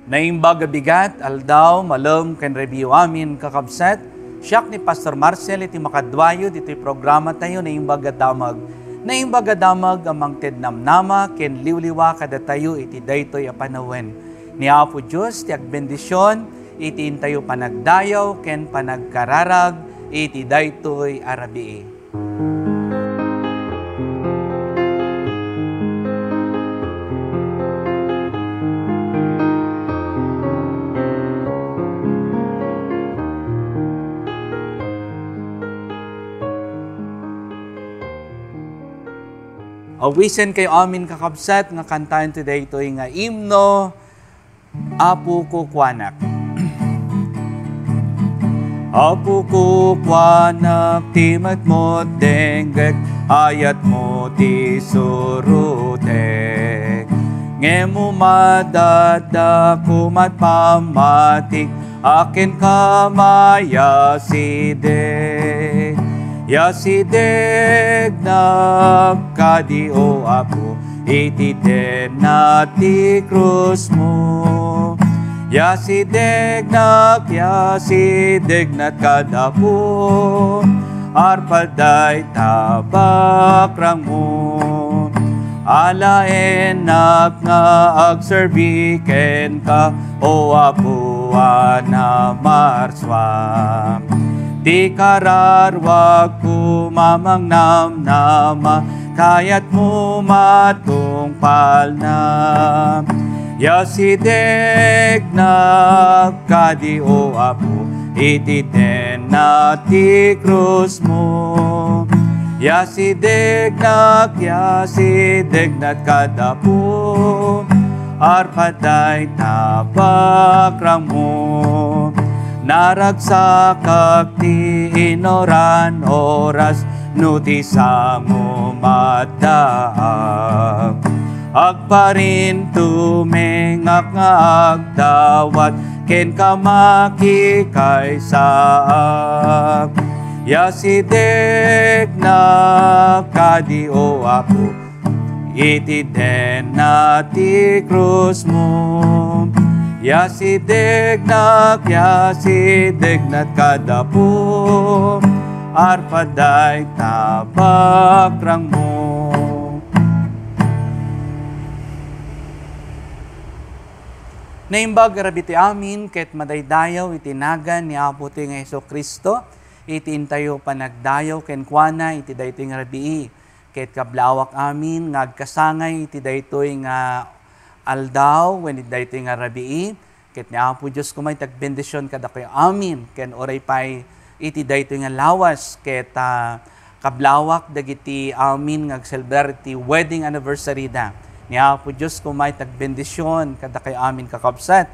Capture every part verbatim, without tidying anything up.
Naimbag a bigat, aldaw, malem, ken rabii amin, kakabsat. Siak ni Pastor Marcel iti makaduayo ditoy programa tayo, Naimbag a Damag. Naimbag a Damag a mangted namnama ken liwliwa kadatayo iti daytoy a panawen. Ni Apo Dios ti agbendision iti intayo panagdayaw ken panagkararag iti daytoy a rabii. Awisenkayo amin, kakabsat, nga kantaen ti daytoy nga imno. Apo ko kuanak. Apo ko kuanak, ti metmo denggek, ayatmo ti surotek. Ngem umadada kumat pammatik, akin ka mayasideg. Yasidegnak kadi, O Apo, iti denna ti krusmo. Yasidegnak, yasidegnak kad Apo, arpad dayta bakrangmo. Alaennak nga agserbi kenka, O Apo a namarsua. Ti kararuagko mamangnamnama, kayatmo matungpalna. Yasidegnak kadi, O Apo, iti denna ti krusmo. Yasidegnak, yasidegnak kad Apo, arpad dayta bakrangmo. Naragsakak ti inuran oras, no ti sangom addaak. Agparintumengak nga agdawat kenka makikaysaak. Yasidegnak kadi, O Apo, iti denna ti krusmo. Yasidegnak, yasidegnak kad Apo, arpad dayta bakrangmo. Naimbag a rabii ti amin ket madaydayaw iti nagan ni Apo ti nga Jesu-Cristo, iti intayo panagdayaw kenkuana iti daytoy nga rabii. Ket kablawak amin nga agkasangay iti daytoy nga aldaw wen iti daytoy nga rabii, ket ni Apo Dios koma iti agbendision kadakayo amin, ken uray pay iti daytoy nga lawas, ket, ah, kablawak dagiti amin nga agselebrar iti wedding anniversary da. Ni Apo Dios koma iti agbendision kadakayo amin, kakabsat.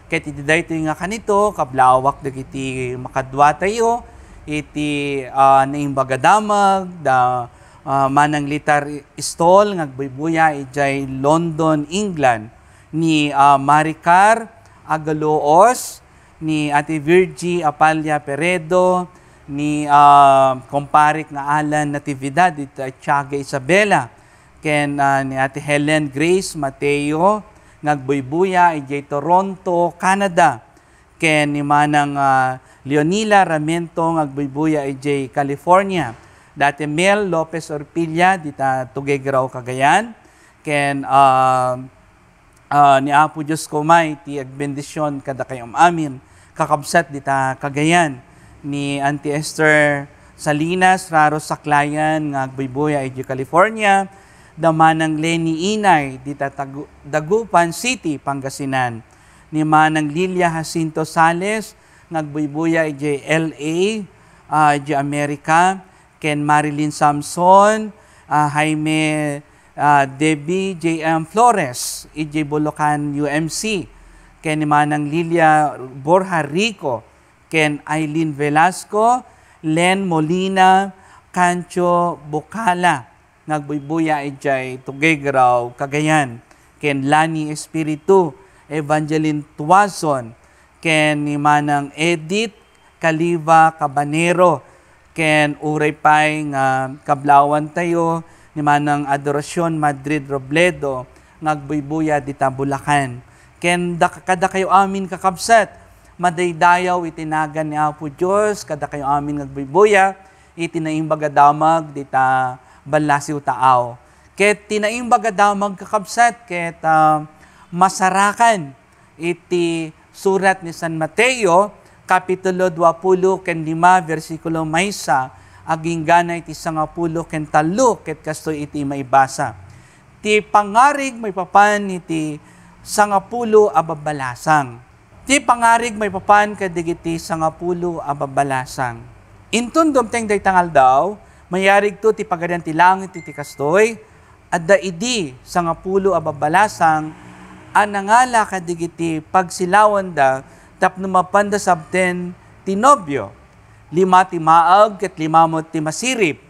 Ket iti daytoy nga kanito, kablawak dagiti makaduatayo iti, ah, Naimbag a Damag, da, ah, manang Litar Istol nga agbuybuya idiay London, England, ni, ah, Maricar Agaluos, ni Ate Virgie Apalla Peredo, ni, ah, kumparek nga Alan Natividad iti Tiaga, Isabela, ken, ah, ni Ate Helen Grace Mateo nga agbuybuya idiay Toronto, Canada, ken ni manang, ah, Leonila Ramento nga agbuybuya idiay California. Da Ate Mel Lopez Orpilla dita Tuguegarao, Cagayan, ken, ah, ah, ni Apo Dios koma iti agbendision kadakayo amin, kakabsat dita Cagayan, ni Auntie Esther Salinas, Raro Saklayan nga agbuybuya idiay California, da manang Lenny Inay dita Tagu-, Dagupan City, Pangasinan. Ni manang Lilia Jacinto Sales nga agbuybuya idiay L A, ah, idiay Amerika, ken Marilyn Samson, ah, Jaime, ah, Debbie J M Flores idiay Bulacan, U M C, ken ni manang Lilia Borja Rico, ken Eileen Velasco, Len Molina, Cancho Bocala, nga agbuybuya idiay Tuguegarao, Cagayan, ken Lani Espiritu, Evangeline Tuason, ken ni manang Edith Caliva Cabanero, ken uray pay nga kablawantayo ni manang Adoracion Madrid Robledo nga agbuybuya dita Bulacan, Ken da-, kadakayo amin, kakabsat, madaydayaw iti nagan ni Apo Dios, kadakayo amin nga agbuybuya iti naimbag a damag dita ballasiw taaw. Ket ti naimbag a damag, kakabsat, ket, ah, masarakan iti surat ni San Mateo, kapitulo duapulo ken lima, bersikulo maysa, agingga na iti sangapulo ken tallo, ket kastoy iti maibasa. Ti pangarig maipapan iti sangapulo a babbalasang. Ti pangarig maipapan kadagiti sangapulo a babbalasang. Inton dumteng dayta nga aldaw, mayarigto ti Pagarian ti langit iti kastoy, adda idi sangapulo a babbalasang a nangala kadagiti pagsilawanda tapno mapanda sabten ti nobio. Lima ti maag ket lima met ti masirib.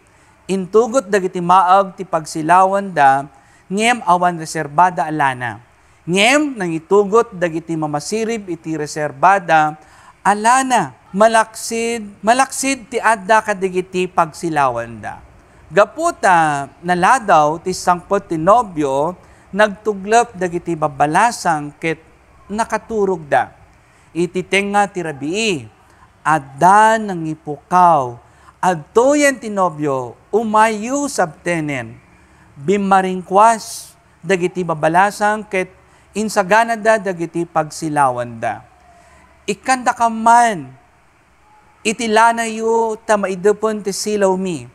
Intugot dagiti maag ti pagsilawanda, ngem awan reserbada a lana. Ngem nangitugot dagiti mamasirib iti reserbada a lana. Malaksid, malaksid ti adda kadagiti pagsilawanda. Gapu ta naladaw ti sangpet ti nobio, nagtuglep dagiti babbalasang ket nakaturogda. Iti tengnga ti rabii, adda nangipukaw. Adtoyen ti nobio, umayyo sabtenen. Bimmaringkuas dagiti babbalasang ket insaganada dagiti pagsilawanda. Ikkandakam man iti lanayo ta maidepen ti silawmi,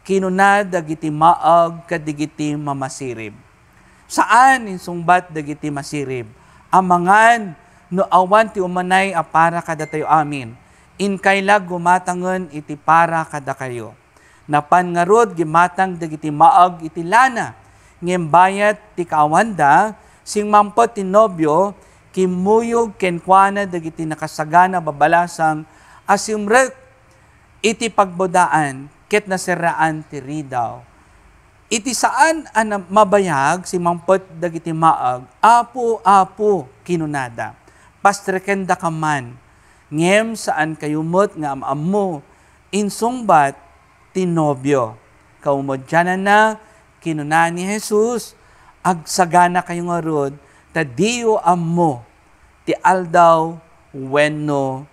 kinuna dagiti maag kadagiti mamasirib. Saan, insungbat dagiti masirib, amangan no awan ti umanay a para kadatayo amin. Inkay la gumatangen iti para kadakayo. Napan ngarud, gimatang dagiti maag iti lana, ngem bayat ti kaawanda, simmangpet ti nobio, kimmuyog kenkuana dagiti nakasagana a babbalasang a simrek iti pagbodaan ket naserraan ti ridaw. Iti saan a na-, mabayag, simmangpet dagiti maag, "Apo, Apo," kinunada, "pastrekendaka man, ngem saankayo met nga am-ammo," insungbat ti nobio. Kaumadiananna, kinuna ni Jesus, "Agsaganakayo ngarud, ta diyo ammo ti aldaw wenno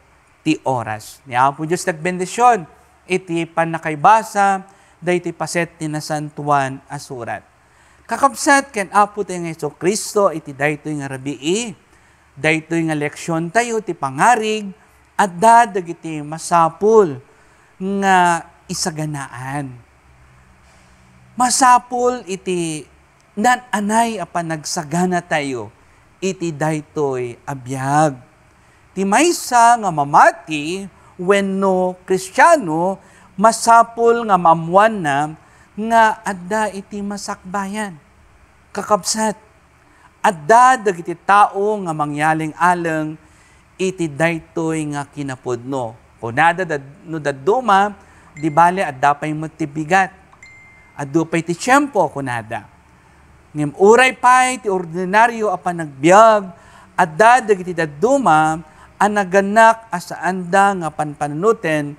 ti oras." Ni Apo Dios nagbendision iti pannakaibasa daytoy paset ti Nasantoan a Surat. Kakabsat ken Apo tayo nga Jesu-Cristo, iti daytoy nga rabii, daytoy nga leksiontayo ti pangarig, adda dagiti masapul nga isaganaan. Masapul iti naan-anay a panagsaganatayo iti daytoy a biag. Ti maysa nga mamati wenno Kristiano, masapul nga maammoanna nga adda iti masakbayan. Kakabsat, adda dagiti tao nga mangyaleng-aleng iti daytoy nga kinapudno. Kunada dad-, no dadduma, di bale, adda pay met ti bigat. Adu pay ti tiempo, kunada. Ngem uray pay ti ordinario a panagbiag, adda dagiti dadduma a nagannak a saanda nga panpanunuten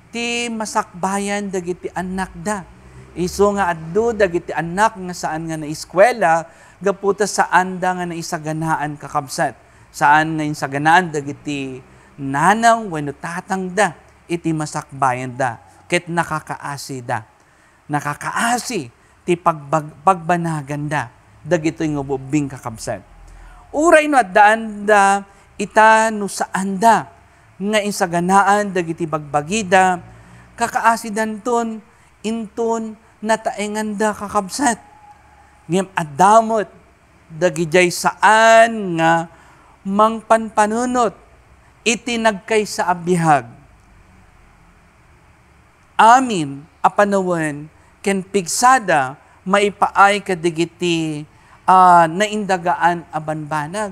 ti masakbayan dagiti annakda. Isu nga adu dagiti annak nga saan nga naiskuela gapu ta saanda nga naisaganaan, kakabsat. Saan nga insaganaan dagiti nanang wenno tatangda iti masakbayanda ket nakakaasida. Nakakaasi ti pagbag-, pagbanaganda dagitoy nga ubbing, kakabsat. Uray no addaanda ita no saanda nga insaganaan dagiti bagbagida, kakaasidanton inton nataenganda, kakabsat. Ngem adda met dagidiay saan nga mangpanpanunot iti nagkaysa a biag. Amin a panawen ken pigsada maipaay kadagiti, ah, naindagaan a banbanag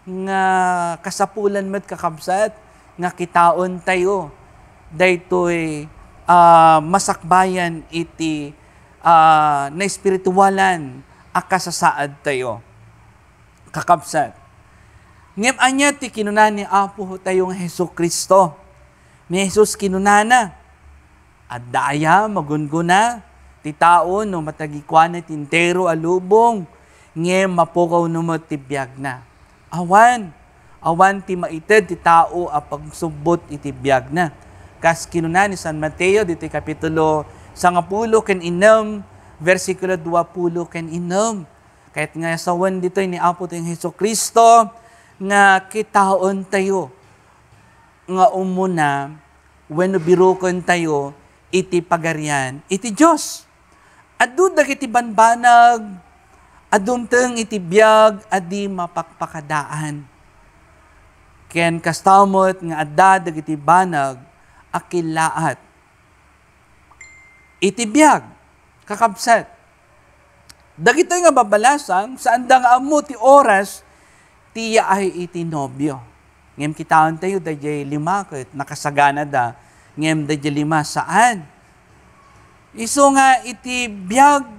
nga kasapulan met, kakabsat, nga kitaentayo daytoy, ah, masakbayan iti, ah, naespiritualan a kasasaadtayo. Kakabsat, ngem ania ti kinuna ni Apo tayo nga Jesu-Cristo? Ni Jesus kinunana, "Adda aya magunggona ti tao no matagikuana ti entero a lubong, ngem mapukawno met ti biagna? Awan, awan ti maited ti tao a pagsubbot iti biagna. Kas kinuna ni San Mateo ditoy kapitulo sangapulo ken innem, bersikulo duapulo ken innem. Ket nga sawen ditoy ni Apo tayo Jesu-Cristo nga kitaentayo nga umuna wenno birukentayo iti Pagarian iti Dios. Adu dagiti banbanag a dumteng iti biag a di mapakpakadaan. Ken kasta met nga adda dagiti banag a killaat iti biag, kakabsat. Dagitoy nga babalasang, saanda nga ammo ti oras ti yaay iti nobio. Ngem kitaentayo, daydiay lima ket nakasaganada, ngem daydiay lima saan. Isu nga iti biag,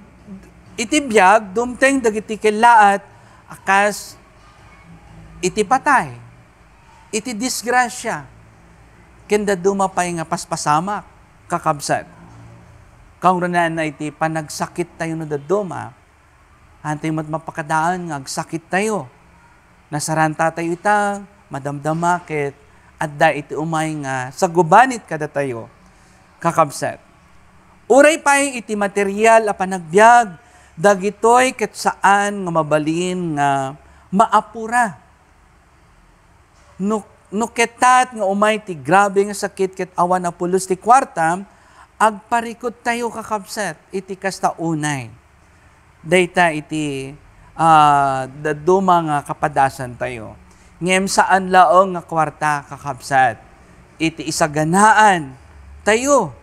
iti biag, dumteng dagiti kellaat a kas iti patay, iti disgrasya, ken dadduma pay nga paspasamak, kakabsat. Kaungrunaan na iti panagsakittayo no dadduma, Hantay met mapakadaan nga agsakittayo. Nasarantatayo ita, madamdama ket adda iti umay nga sagubanit kadatayo, kakabsat. Uray pay iti material a panagbiag, dagitoy ket saan nga mabalin nga maapura. No, no ketat nga umay ti grabe nga sakit ket awan a pulos ti kuarta, agparikuttayo, kakabsat, iti kasta unay. Dayta iti, ah, dadduma nga kapadasantayo. Ngem saan laeng nga kuarta, kakabsat, iti isaganaan tayo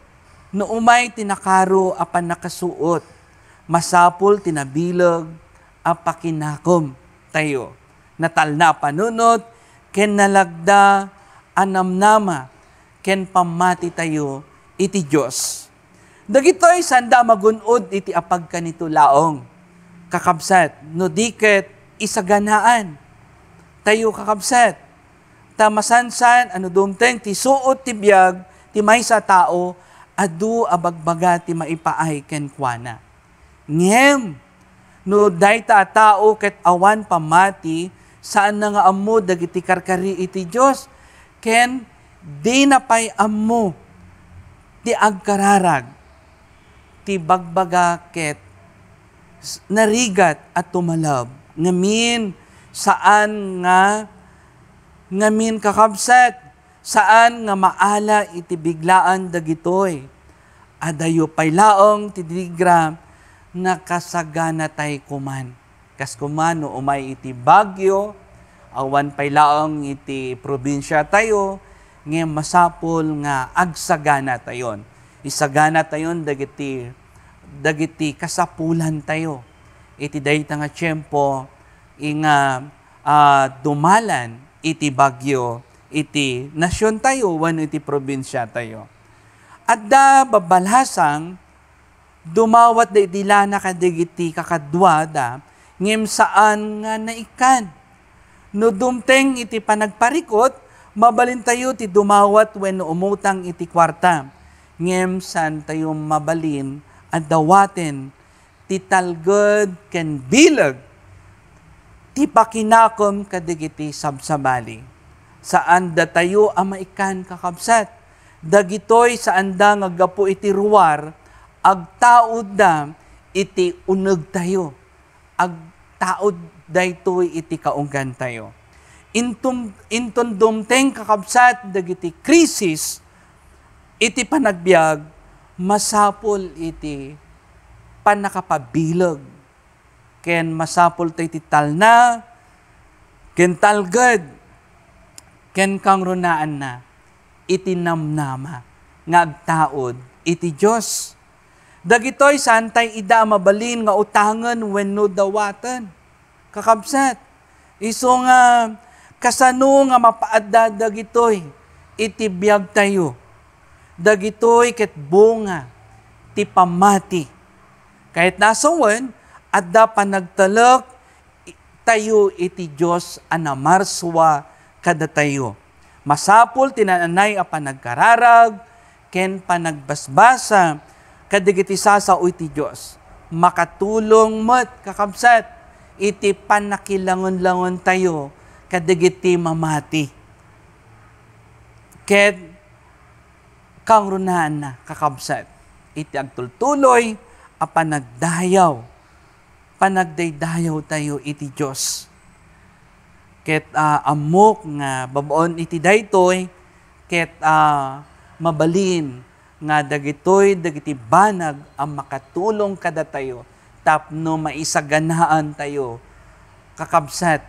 no umay ti nakaro a pannakasuot. Masapul ti nabileg a pakinakom tayo. Natalna a panunot ken nalagda a namnama ken pammati tayo iti Dios. Dagitoy sanda a magun-od iti apagkanito laeng, kakabsat, no di ket isaganaan tayo, kakabsat. Ta masansan a no dumteng ti suot ti biag ti maysa a tao, adu a bagbaga ti maipaay kenkuana. Ngem no dayta a tao ket awan pammati, saanna nga ammo dagiti karkari iti Dios, ken dina pay ammo ti agkararag. Ti bagbaga ket s-, narigat a tumalab. Ngamin, saan nga, ngamin, kakabsat, saan nga maala iti biglaan dagitoy. Adayo pay laeng ti digra, nakasaganatay koman. Kas koma no umay iti bagyo, awan pay laeng iti probinsiatayo, ngem masapul nga agsaganatayon. Isaganatayon dagiti, dagiti kasapulantayo iti dayta nga tiempo, nga, ah, dumalan iti bagyo iti nasiontayo wenno iti probinsiatayo. Adda babalasang dumawat daydi lana kadagiti kakaduada, ngem saan nga naikkan. No dumteng iti panagparikut, mabalintayo ti dumawat wenno umutang iti kuarta, ngem saantayo mabalin a dawaten ti talged ken bileg ti pakinakom kadagiti sabsabali. Saan datayo a maikkan, kakabsat. Dagitoy saanda nga gapu iti ruar, agtaudda iti unegtayo. Agtaud daytoy iti kaunggantayo. Intum-, inton dumteng, kakabsat, dagiti krisis iti panagbiag, masapul iti pannakapabileg. Ken masapultayo iti talna, ken talged, ken kangrunaanna iti namnama nga agtaud iti Dios. Dagitoy, saantay ida a mabalin nga utangen wenno dawaten. Kakabsat, isu nga kasano nga mapaadda dagitoy iti biagtayo? Dagitoy ket bunga ti pammati. Kayatna a sawen, adda panagtalek tayo iti Dios a namarsua kadatayo. Masapul ti naan-anay a panagkararag ken panagbasbasa kadagiti sasao iti Dios. Makatulong met, kakabsat, iti pannakilangenlangen tayo kadagiti mamati. Ket kangrunaanna, kakabsat, iti agtultuloy a panagdayaw, panagdaydayawtayo iti Dios. Ket, ah, ammok nga babaen iti daytoy, ket, ah, mabalin nga dagitoy dagiti banag a makatulong kadatayo tapno maisaganaantayo, kakabsat,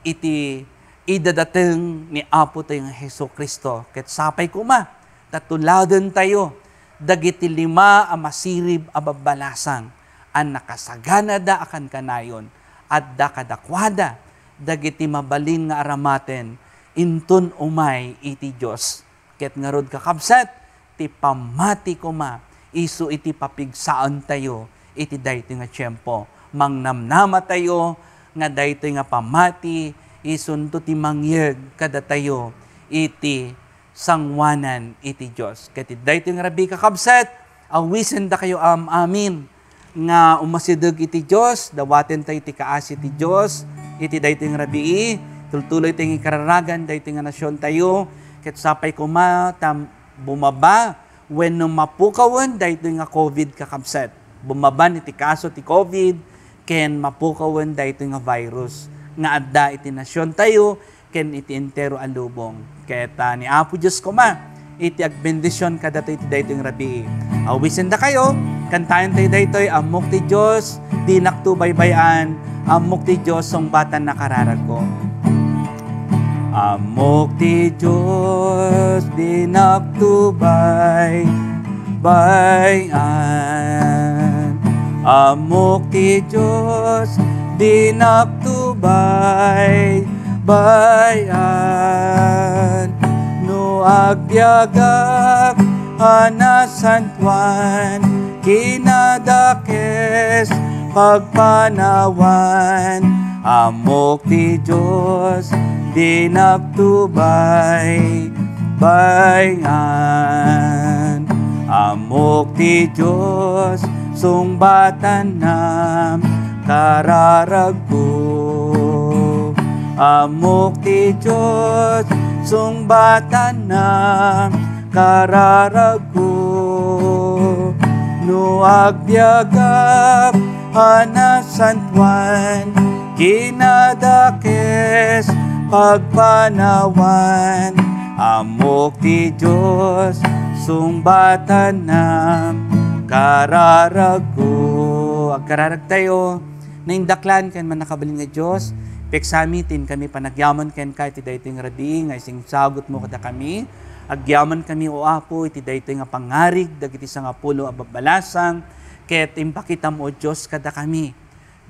iti idadateng ni Apotayo nga Jesu-Cristo. Ket sapay koma ta tuladentayo dagiti lima a masirib a babbalasang a nakasaganada a kankanayon. Adda kadakuada dagiti mabalin nga aramaten inton umay iti Dios. Ket ngarud, kakabsat, ti pammati koma isu iti papigsaentayo iti daytoy nga tiempo. Mangnamnamatayo nga daytoy nga pammati isunto ti mangyeg kadatayo iti sanguanan iti Dios. Ket iti daytoy nga rabii, kakabsat, awisendakayo am-amin nga umasideg iti Dios, dawatentayo ti kaasi ti Dios iti daytoy nga rabii. Tultuloytayo nga ikararagan daytoy nga nasiontayo, ket sapay koma ta bumaba wenno mapukawen daytoy nga covid, kakabsat. Bumaba iti kaso ti covid ken mapukawen daytoy nga virus nga adda iti nasiontayo ken iti entero a lubong. Ket, ah, ni Apo Dios koma iti agbendision kadatayo iti daytoy nga rabii. Awisendakayo, kantaentayo daytoy, Ammok ti Dios, dinakto baybay-an, ammok ti Dios, sungbatanna kararagko. Ammok ti Dios, dinakto bay-, bay-an. Ammok ti Dios, dinakto bay-, bay-an. No agbiagak a nasantoan, kinadakes pagpanawan, ammok ti Dios, dinakto bay-, bay-an. Ammok ti Dios, sungbatanna kararagko. Ammok ti Dios, sungbatanna kararagko. No agbiagak a nasantoan, kinadakes pagpanawan, ammok ti Dios, sungbatanna kararagko. Agkararagtayo. Naindaklan ken mannakabalin nga Dios, pigsami ti inkami panagyaman kenka iti daytoy nga rabii nga isingsagutmo kadakami. Agyamankami, O Apo, iti daytoy nga pangngarig dagiti sangapulo a babbalasang, ket impakitam, O Dios, kadakami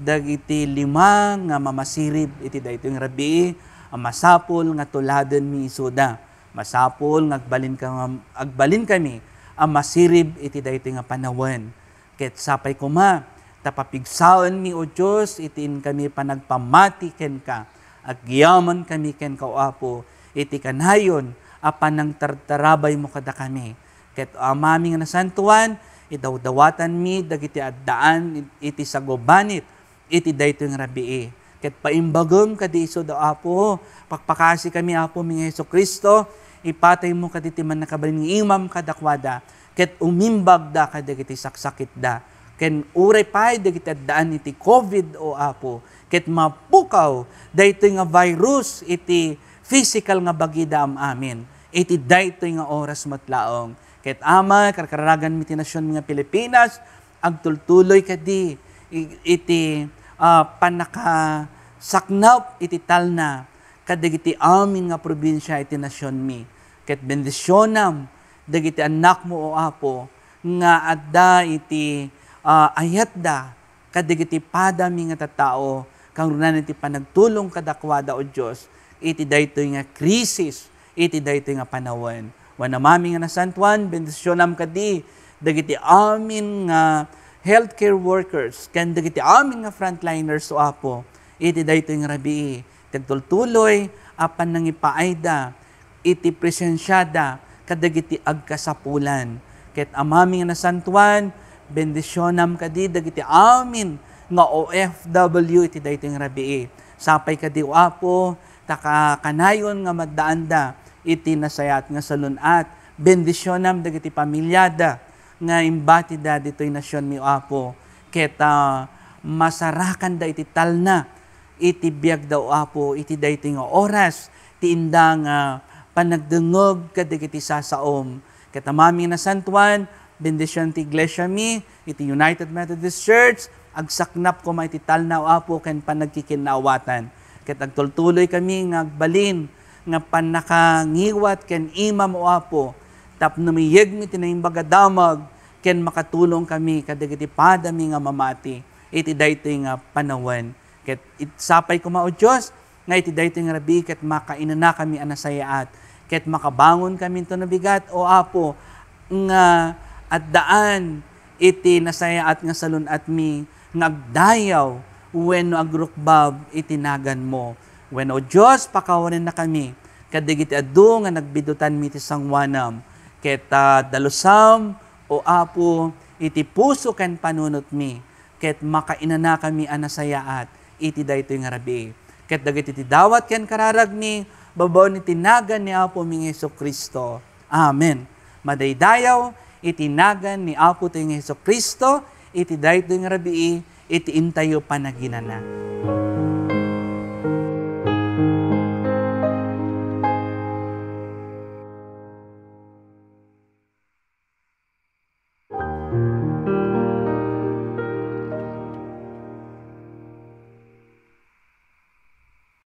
dagiti lima nga mamasirib iti daytoy nga rabii a masapul nga tuladenmi isuda. Masapul nga agbalin ka-, agbalinkami a masirib iti daytoy nga panawen. Ket sapay koma ta papigsaenmi, O Dios, iti inkami panagpammati kenka. Agyamankami kenka, O Apo, iti kanayon a panangtartarabaymo kadakami. Ket, Amami nga nasantoan, idawdawatanmi dagiti addaan iti sagubanit iti daytoy nga rabii. Ket paimbagem kadi isuda, Apo, pakpakasikami, Apomi nga Jesu-Cristo, ipataymo kadagiti mannakabalin nga imam kadakuada, ket umimbagda kadagiti saksakitda. Ken uray pay dagiti addaan iti covid, O Apo, ket mapukaw daytoy nga virus iti physical nga bagida am-amin, iti daytoy nga oras met laeng. Ket Ama, karkaraganmi ti nasionmi nga Pilipinas, agtultuloy kadi i-, iti, ah, pannakasaknap iti talna kadagiti amin nga probinsia iti nasionmi. Ket bendisionam dagiti annakmo, O Apo, nga adda iti, ah, ayatda kadagiti padami nga tattao, kangrunaanna ti panagtulong kadakuada, O Dios, iti daytoy nga krisis, iti daytoy nga panawen. Wen, Amami nga nasantoan, bendisionam kadi dagiti amin nga healthcare workers ken dagiti amin nga frontliners, O Apo, iti daytoy nga rabii. Ket agtultuloy a pannangipaayda iti presensiada kadagiti agkasapulan. Ket Amami nga nasantoan, bendisionam kadi dagiti amin nga O F W iti daytoy nga rabii. Sapay kadi, O Apo, ta ka-, kanayon nga maddaanda iti nasayaat nga salun-at. Bendisionam dagiti pamiliada nga imbatida ditoy nasionmi, O Apo, ket, ah, masarakanda iti talna iti biagda, O Apo, iti daytoy nga oras ti inda nga panagdengngeg kadagiti sasaom. Ket Amami nga nasantuan, bendision ti iglesiami, iti United Methodist Church, agsaknap koma iti talna, O Apo, ken panagkikinnaawatan. Ket agtultuloy kami nga agbalin nga pannakangiwat ken imam, O Apo, tapno miyegmi ti naimbag a damag ken makatulong kami kadagiti padami nga mamati iti daytoy nga panawen. Ket it-, sapay koma, O Dios, nga iti daytoy nga rabii ket makainanakami a nasayaat, ket makabangonkaminto no bigat, O Apo, nga addaan iti nasayaat nga salun-atmi nga agdayaw wenno agrukbab iti naganmo. Wen, O Dios, pakawanennakami kadagiti adu nga nagbidutanmi ti sangoanam, ket, ah, dalusam, O Apo, iti puso ken panunotmi, ket makainanakami a nasayaat iti daytoy nga rabii. Ket dagiti ti dawat ken kararagmi, babaen iti nagan ni Apomi nga Jesu-Cristo. Amen. Madaydayaw iti nagan ni Apotayo nga Jesu-Cristo, iti daytoy nga rabii, iti intayo panaginana.